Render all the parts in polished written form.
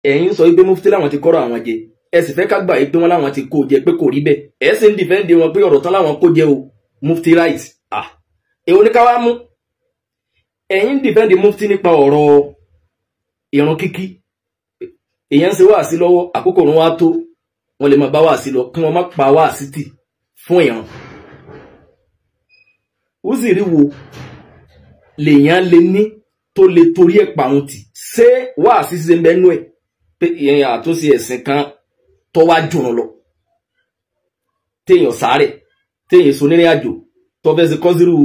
Ẹ̀yin sọ wípé mufti láwọn ti kọ́rọ̀ àwọn jẹ, ẹ sì fẹ́ ká gbà pé wọ́n láwọn ti kó jẹ pé kò rí bẹ́ẹ̀, ẹ sì ń dìfẹ́ǹdì wọn pé ọ̀rọ̀ tán láwọn kó jẹ o, mufti right. Ah, èwo ní ká wá mú? Ẹ̀yin ń dìfẹ́ǹdì mufti nípa ọ̀rọ̀ ìrun kíkí. Èèyàn ń ṣe wáàsí lọ́wọ́, àkókò òun wá tó, wọ́n lè máa bá wáàsí lọ kí wọ́n má pa wáàsí tì fún ìrun. Ó sì rí wo lèèyàn lè ní tó lè torí ẹ̀ parun tì? Ṣé wáàsí ṣe ń bẹ́nu ẹ̀ pé ìyẹn àtúnṣe ẹ̀sìn kan tó wá jùrùn lọ, téèyàn sáré, téèyàn so nírìn àjò, tó fẹ́ ṣe kọ́sírù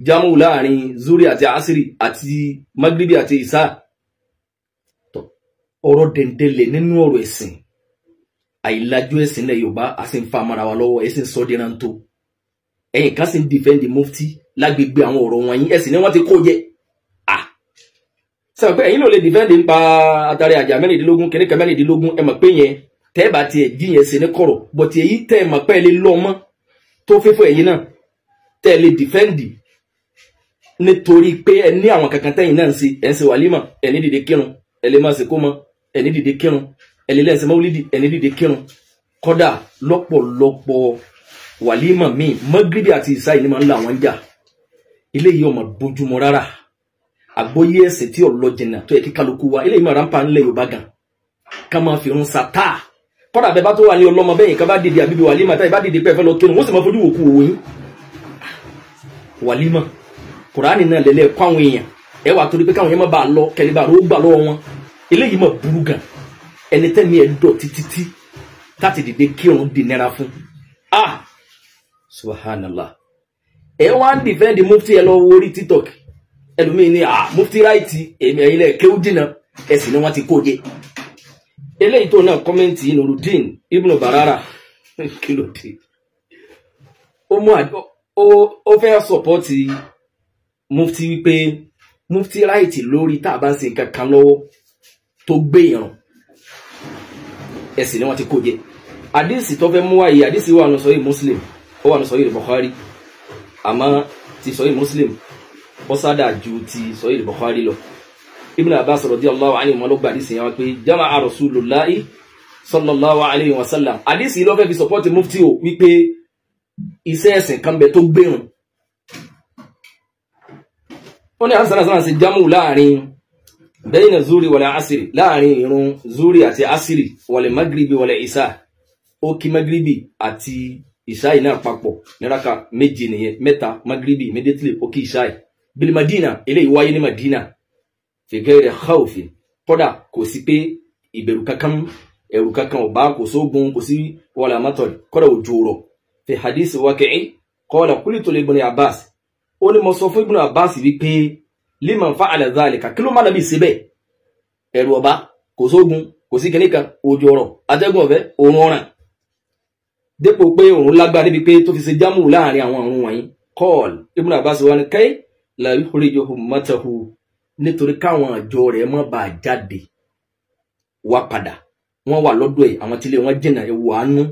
jámù láàrin zuri àti asiri àti magribi àti ìsá? Ọ̀rọ̀ dẹ̀ndẹ̀lẹ̀ nínú ọ̀rọ̀ ẹ̀sìn, àìlájú ẹ̀sìn ilẹ̀ Yorùbá a sì ń fa amara wa lọ́wọ́, ẹ̀sìn sọ di rántó. Ẹ̀yìn kan sì ń dìfẹ́ǹdì mufti lágbègbè àwọn ọ̀rọ̀ wọ̀nyí, ẹ̀sìn ni wọ́n ti kó jẹ. Sọ pé ẹ̀yin ló lè dìfẹ́ǹdì ń pa atari àjà 16 kìnìkan 16, ẹ mọ̀ pé yẹn tẹ́ bá tiẹ̀ jí yẹn ṣe ní kọ̀rọ̀, bọ̀tì èyí tẹ́ ẹ mọ̀ pé ẹ lè lọ́ mọ́ tó fífọ́ ẹ̀yin náà tẹ́ ẹ lè dìfẹ́ǹdì nítorí pé ẹ ní àwọn kankan tẹ́yìn náà ń ṣe. Ẹ̀ ń ṣe wàlímà, ẹ̀ ní dìde kírun, ẹ lè má ṣe kó mọ́, ẹ̀ ní dìde kírun, ẹ lè lẹ́sẹ̀ mọ́wúlídì, ẹ̀ ní dìde kírun. Kọ́dà lọ́pọ̀lọpọ̀ wàlímà míì, mọ́gíríbì àti ìsáyìí ni máa ń la àwọn jà. Eléyìí ọmọ bójúmọ́ rárá. Àgbọ́yé ẹ̀sìn tí ọ̀lọ́ jìnnà tó yẹ kí kálukú wa, eléyìí máa ráńpà ńlẹ̀ Yorùbá gan ká máa fi irun sàtà. Kọ́dà bẹ́ẹ̀ bá tó wà ní ọlọ́mọ bẹ́yìn ká bá dìde àbíbi wàlímà, táyì bá dìde pé ẹ fẹ́ lọ kírun, wọ́n sì máa fojú wò kú òwò yín. Wàlímà Kùránì náà lẹ́lẹ́ kọ́ àwọn èèyàn, ẹ wà torí pé káwọn yẹn má bàa lọ kẹlẹ́bà ló gbà lọ́wọ́ wọn. Eléyìí máa burú gan. Ẹni tẹ́mi ẹ̀ dọ̀tí títí láti dìde kírun di nira fún. Ah, subhanallah. Ẹ wá ń dìfẹ́ǹdì mufti, ẹ lọ wo orí TikTok, ẹlòmíín ní ah mufti ráìtì, èmi ẹ̀yin lẹ̀ kéwú jìnnà, ẹ̀sìn ni wọ́n ti kó jẹ. Eléyìí tó náà kọ́mẹ́ǹtì Nurudeen Ibn Barara, kí ló dé? Ó mú ó fẹ́ sọ̀pọ́tì mufti wípé mufti ráìtì lórí tá a bá ń ṣe nǹkan kan lọ́wọ́ tó gbé ìrun, ẹ̀sìn ni wọ́n ti kó jẹ. Àdìsí tó fẹ́ mú wáyé, àdìsí wà nù sọ́yìn Muslim, ó wà nù sọ́yìn Bukhari, àmọ́ ti sọ́yìn Muslim ó sádà ju ti sọ́yìn Bukhari lọ. Ibn Abbas radiyallahu anhu ló gba àdìsí yẹn wá pé jama'a Rasulullahi sallallahu alayhi wa sallam. Àdìsí ló fẹ́ fi sọpọ́tì mufti o wípé iṣẹ́ ẹ̀sìn kan bẹ tó gbérun. Ó ní àwọn sàrásàrà sí jámù láàrin bayna zuri wal asiri, láàrin ìrun zuri àti asiri, wal magribi wal ìsá. Ó kí magribi àti ìsáì náà papọ̀ níraka méje nìyẹn, mẹ́ta magribi immediately ó kí ìsáì. Bil Madina, eléyìí wáyé ní Madina, fi ghairi khawfin, kódà kò sí pé ìbẹ̀rù kankan, ẹ̀rù kankan ò bá, kò sógun, kò sí wala matar, kódà òjò rọ̀. Fi hadith Waqi'i qala qultu li Ibn Abbas, ó ní mo sọ fún Ibn Abbas wípé liman fa'ala dhalika, kí ló má nàbí síbẹ̀? Ẹ̀rù ọba, kò sógun, kò sí kìnìkan, òjò ọ̀rọ̀, atẹ́gùn ọ̀fẹ́, òun ọ̀ràn, dépò pé òun lágbára débi pé tó fi ṣe jámù láàrin àwọn àrùn wọ̀nyí. Qal Ibn Abbas wa ní kay la yukhriju ummatahu, nítorí káwọn àjọ rẹ̀ má bàa jáde wá padà. Wọ́n wà lọ́dọ̀ ẹ̀, àwọn tílé wọn jìnnà, ewu àánú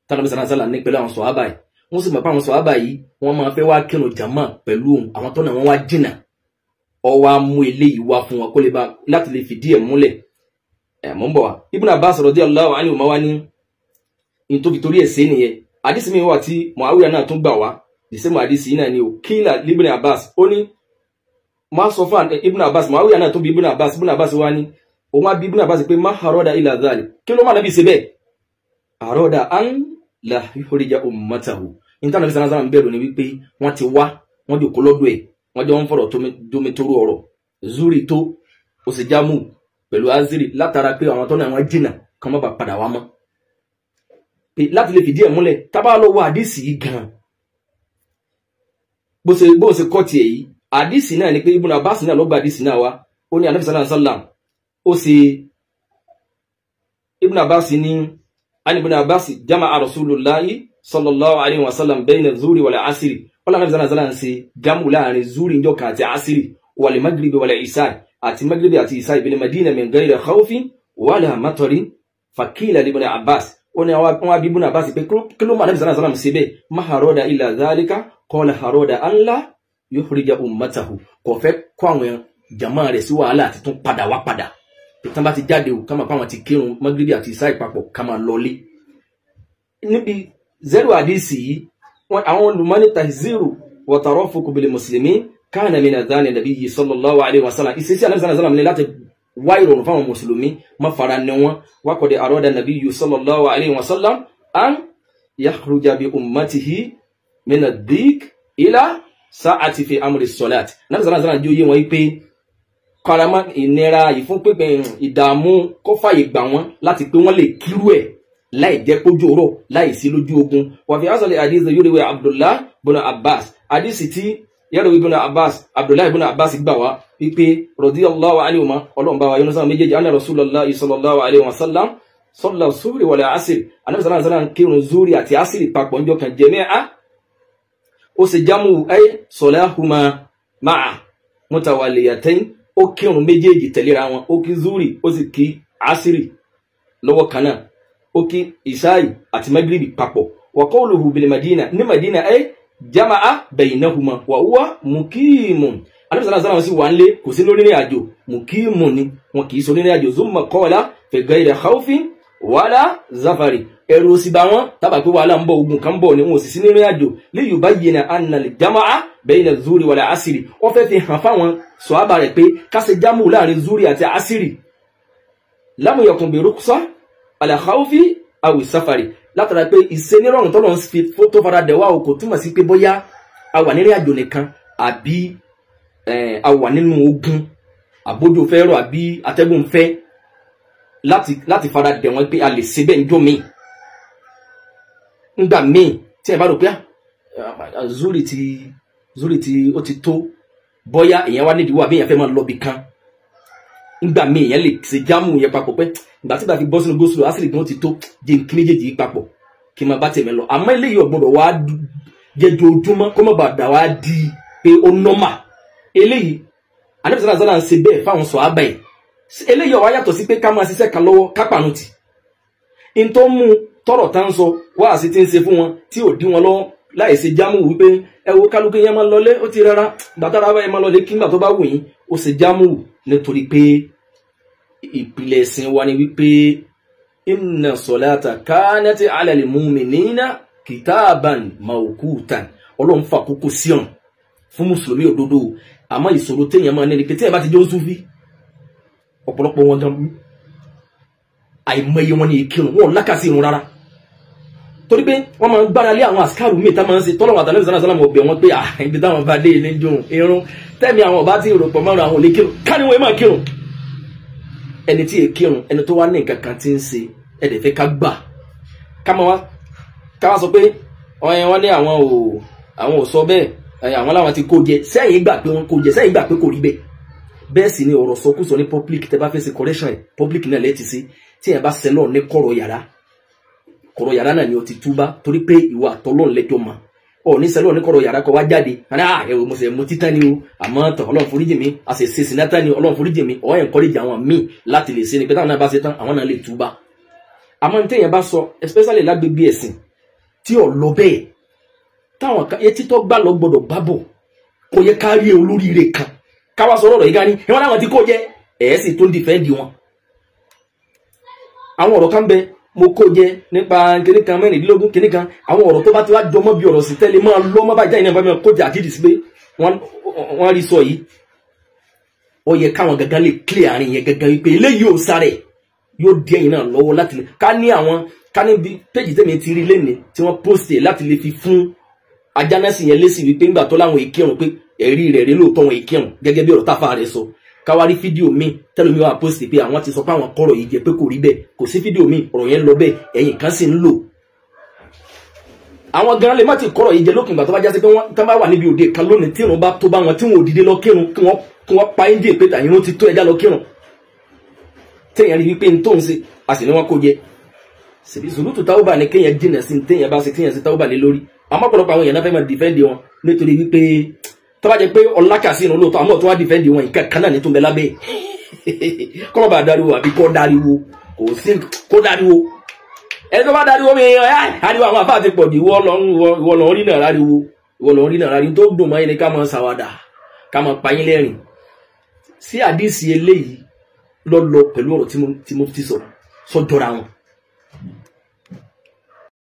tánàbí sàrásàlà ní pẹ̀lú àwọn sọ̀hábà yìí. Wọ́n sì mọ̀ pé àwọn sọ̀hábà yìí wọ́n máa fẹ́ wá kírun jàmá pẹ̀lú òun, àwọn tọ́nà wọn wá jìnnà. Ó wá mú eléyìí wá fún wọn kó lè bá láti lè fìdí ẹ̀ múlẹ̀. Ẹ̀ mọ́ ń bọ̀ wá. Ibn Abbas radiyallahu anhu máa wá ní ní tó fi torí ẹ̀ sí nìyẹn. Àdìsí mi wà tí Muawiya náà tún gbà wá, the same àdìsí náà ni o. Kílà Ibn Abbas, ó ní má sọ fún Ibn Abbas, Muawiya náà tún bí Ibn Abbas. Ibn Abbas wá ní òun á bí Ibn Abbas pé má haroda ila dhalik, kí ló má nàbí ṣe bẹ́ẹ̀? Haroda an la yukhrija ummatahu. Níta nàbí sàrásàrà ń bẹ̀rù ni wípé wọ́n ti wá, wọ́n jòkó lọ́dọ̀ ẹ̀, wọ́n jọ ń fọ̀rọ̀ domitoro ọ̀rọ̀ zuri tó ó sì jámù pẹ̀lú aziri, látara pé àwọn tọ́nà wọn jìnnà kan má bàa padà wá mọ́. Láti lè fìdí ẹ̀ múlẹ̀, tábà lọ wọ àdìsí yìí gan, bó ṣe kọ́ tiẹ̀ yìí, àdìsí náà ni pé Ibn Abbas náà ló gba àdìsí náà wá. Ó ní Ànábì sallallahu alaihi wasallam ó ṣe Ibn Abbas ní an Ibn Abbas jama'a Rasulullahi sallallahu alaihi wasallam bayna zuri wal asiri. Wọ́n lànà sallallahu alaihi wasallam ṣe jámù láàrin zuri njọ́ kan àti asiri, wal magribi wal isha, àti magribi àti isha bil Madina min ghairi khawfin wala matarin. Fakila li Ibn Abbas, ó ní àwọn bí Ibn Abbas pé kí ló máa Ànábì sallallahu alaihi wasallam ṣe bẹ́ẹ̀? Ma haroda illa dhalika qala haroda an la yukhrija ummatahu. Kò fẹ́ kó àwọn jama rẹ̀ sí wàhálà àti tún padà wá padà. Tán bá ti jáde o, ká máa pa àwọn ti kírun magribi àti ìsáì papọ̀, ká máa lọlé. Níbi zero àdìsí yìí, àwọn olùmọ́ni tahziru wa tarafuqu bil muslimin kana min adhani nabiyyi sallallahu alayhi wa sallam. Ìṣesí Ànábì sallallahu alayhi wa sallam ní láti wá ìrọ̀rùn fáwọn mùsùlùmí, má fara ní wọn. Wa qad arada nabiyyu sallallahu alayhi wa sallam an yakhruja bi ummatihi min ad-diq ila sa'ati fi amri as-salat. Ànábì sallallahu alayhi wa sallam jẹ́ òye wọn pé karama ìnira ìfúnpínpín ìdààmú kó fàyè gbà wọ́n láti pé wọ́n lè kírú ẹ̀ láì jẹ́ pójú ọ̀rọ̀ láì sí lójú ogun. Wà fi asọ̀lẹ̀ àdìsí yóò Abdullah ibn Abbas, àdìsí tí yẹ́rọ ibn Abbas, Abdullah ibn Abbas gbà wá wípé radiyallahu anhuma, ọlọ́run bá wa yọ́nú sáwọn méjèèjì, anna Rasulullah sallallahu alayhi wa sallam salla zuri wal asr. Ànábì sallallahu alayhi wa sallam kírun zuri àti asiri papọ̀ ńjọ́ kan jami'a, ó sì jámù ay salahuma ma'a mutawaliyatayn, ó kírun méjèèjì tẹ̀léra wọn, ó kí zuri ó sì kí asiri lọ́wọ́ kan náà, ó kí ìsáì àti magribi papọ̀. Wa qawluhu bil madina, ní madina ay jama'a baynahuma wa huwa mukimun. Ànábì sallallahu alayhi wa sallam sì wà ń lé, kò sí lórí ìrìn àjò, mukimun ni wọn kì í sọ lórí ìrìn àjò. Zumma qala fi ghayri khawfin wala zafari, ẹ̀rù òsì bá wọn tábà pé wàhálà ń bọ̀, ogun kan bọ̀ ni wọn ò sì sí nínú àjò. Li yubayyina anna al jama'a bayna zuri wal asiri, wọ́n fẹ́ fi hàn fáwọn sọ̀hábà rẹ̀ pé kásẹ̀ jámù láàrin zuri àti asiri. Lam yakun bi rukhsa ala khawfi aw safari, látara pé ìṣenírọ̀rùn tọ́lọ̀ ń fi tó fara dẹ̀ wá o kò túmọ̀ sí pé bóyá a wà nírìn àjò nìkan àbí a wà nínú ogun àbójú fẹ́ rọ̀ àbí atẹ́gùn fẹ́, láti fara dẹ̀ wọ́n pé a lè ṣe bẹ́ẹ̀ níjọ́ míì. Ńgbà míì tí ẹ bá rò pé zuri ti ó ti tó, bóyá èèyàn wá nídìí wà bí èèyàn fẹ́ máa lọ bì kan, ńgbà míì èèyàn lè ṣe jámù yẹn papọ̀ pé ìgbà tí bá fi bọ́ sínú gósùlù asìrì gan ti tó, jẹ́ nkí méjèèjì yìí papọ̀ kí n máa bá tèmi lọ. Àmọ́ eléyìí ò gbọ́dọ̀ wá jẹ́ dojúmọ́ kó má bàa dà wá di pé ó nọ́mà. Eléyìí Ànábì sallallahu alaihi wasallam ń ṣe bẹ́ẹ̀ fáwọn sọ̀hábà yìí. Eléyìí ó wá yàtọ̀ sí pé ká máa ṣiṣẹ́ kan lọ́wọ́ ká pàánù tì. In tó mú tọrọ tá ń sọ wá sí ti ń ṣe fún wọn tí ò dí wọn lọ́wọ́ láì ṣe jámù wípé ẹ wo kálukú yẹn máa lọlé, ó ti rárá gbàtàrà ẹ máa lọlé kí ngbà tó bá wù yín. Ó ṣe jámù nítorí pé ìpìlẹ̀ ẹ̀sìn wa ni wípé inna salata kanat ala al-mu'minina kitaban mawqutan. Ọlọ́run fa kókó sí ọ̀run fún mùsùlùmí òdodo. Àmọ́ ìṣòro téèyàn máa ní ni pé téèyàn bá ti jẹ́ Súfí, ọ̀pọ̀lọpọ̀ wọn gan àìmọye wọn ní ìkírun, wọn ò lákàsí irun rárá, torí pé wọ́n máa ń gbára lé àwọn àsìkárù míì tá máa ń ṣe tọ́lọ́wọ́ àtàlẹ́ ìsàlẹ̀ sàlámù ọ̀bẹ̀ wọn pé ibi táwọn bá dé ilé ń dùn irun tẹ́mi àwọn ọba tí rò pọ̀ mọ́ra àwọn ò lè kírun, ká ní wọn máa kírun. Ẹni tí èkírun, ẹni tó wá ní nǹkan kan tí ń ṣe, ẹ̀dẹ̀ fẹ́ ká gbà ká wá sọ pé wọ́n ní àwọn ò sọ bẹ́ẹ̀, àwọn láwọn ti kó jẹ. Sẹ́yìn gbà pé wọ́n kó jẹ, sẹ́yìn gbà pé kò rí bẹ́ẹ̀. Bẹ́ẹ̀ sì ni ọ̀rọ̀ sọkúsọ ní public, tẹ́ bá fẹ́ ṣe correction ẹ̀ public náà lẹ́ẹ̀tì sí. Tí ẹ̀ bá sẹ́lọ̀ ní kọ̀rọ̀ yàrá, kọ̀rọ̀ yàrá náà ni o ti túbá, torí pé ìwà àtọ́lọ́run lẹ́jọ́ mà ọ̀ ní sẹ́lọ̀ ní kọ̀rọ̀ yàrá kọ́ wá jáde àná ẹ̀rọ mo sì mú títán ni o, àmọ́ tọ̀ Ọlọ́run foríjì mi, a sì ṣe sinátá ni Ọlọ́run foríjì mi. Ọ̀ encourage àwọn míì láti lè ṣe ni pé táwọn náà bá ṣe tán àwọn náà lè túbá. Àmọ́ ní téèyàn bá sọ especially lágbègbè ẹ̀sìn tí ò lọ bẹ́ẹ̀, táwọn etí tó gbà lọ gbọdọ̀ bá bọ̀, kò yẹ ká rí olóríire kan káwá sọ ọ̀rọ̀ yìí ká ní ìwọ́n láwọn ti kó jẹ, ẹ̀ sì tó ń dìfẹ́ǹdì wọn. Àwọn ọ̀rọ̀ kan bẹ mo kó jẹ nípa kíní kan 16 kíní kan, àwọn ọ̀rọ̀ tó bá ti wá jọmọ́ bí ọ̀rọ̀ sí tẹ́lẹ̀ máa lọ́ mọ́ bá jáde náà bá mi kó jẹ àkídì sí pé wọ́n rí sọ yìí. Ó yẹ káwọn gangan lè clear àárín yẹn gangan wípé eléyìí ò sáré, yóò di ẹ̀yìn náà lọ́wọ́ láti lè ká ní àwọn ká ní bí péjì tèmi ti rí lẹ́ni tí wọ́n post ẹ̀ láti lè fi fún ajánásì yẹn lésì wípé ńgbà tó láwọn ìkírun pé ẹ̀rí rẹ̀ rí lóòótọ́ wọn ìkírun gẹ́gẹ́ bí ọ̀rọ̀ táfà rẹ̀ sọ. Káwárí fídíò mi tẹ́lómi wà post pé àwọn ti sọ pé àwọn kọ́rọ̀ yìí jẹ pé kò rí bẹ́ẹ̀, kò sí fídíò mi ọ̀rọ̀ yẹn lọ bẹ́ẹ̀, ẹ̀yìn kan sì ń lò. Àwọn gan lè má ti kọ́rọ̀ yìí jẹ lókun ìgbà tó bá jásí pé wọ́n tán bá wà níbi òde kan lónìí tí irun bá tó bá wọn tí wọn ò dìde lọ kírun, kí wọ́n pa ẹ́ńjìn pé tàyínú ti tó ẹja lọ kírun. Téèyàn rí wípé n tó ń ṣe a sì ní wọn kó jẹ. Ṣèbí sùúrùtù táwọ́bà ni kéèyàn jìnà sí téèyàn bá ṣe téèyàn sí táwọ́bà lé lórí. Àmọ́ ọ̀pọ̀lọpọ̀ àwọn èèyàn náà fẹ́ máa dìfẹ́ǹdì wọn nítorí wípé tó bá jẹ́ pé ọlákàsí ìrún lóòótọ́, àmọ́ tó wá dìfẹ́ǹdì wọn nǹkan kan náà ní tó ń bẹ lábẹ́ kọ́ bá dariwo àbí kọ́ dariwo, kò sí kó dariwo. Ẹni tó bá dariwo mi ariwo àwọn àfáà ti pọ̀ jù, ìwọ lọ ń rí náà ráriwo, ìwọ lọ ń rí náà ráriwo. Tó dùn mọ́ yín ni ká máa ṣàwàdà, ká máa pa yín lẹ́rìn. Sí àdìsí eléyìí Lọ́lọ́ pẹ̀lú ọ̀rọ̀ tí mufti sọ sọ́jọ́ra wọn.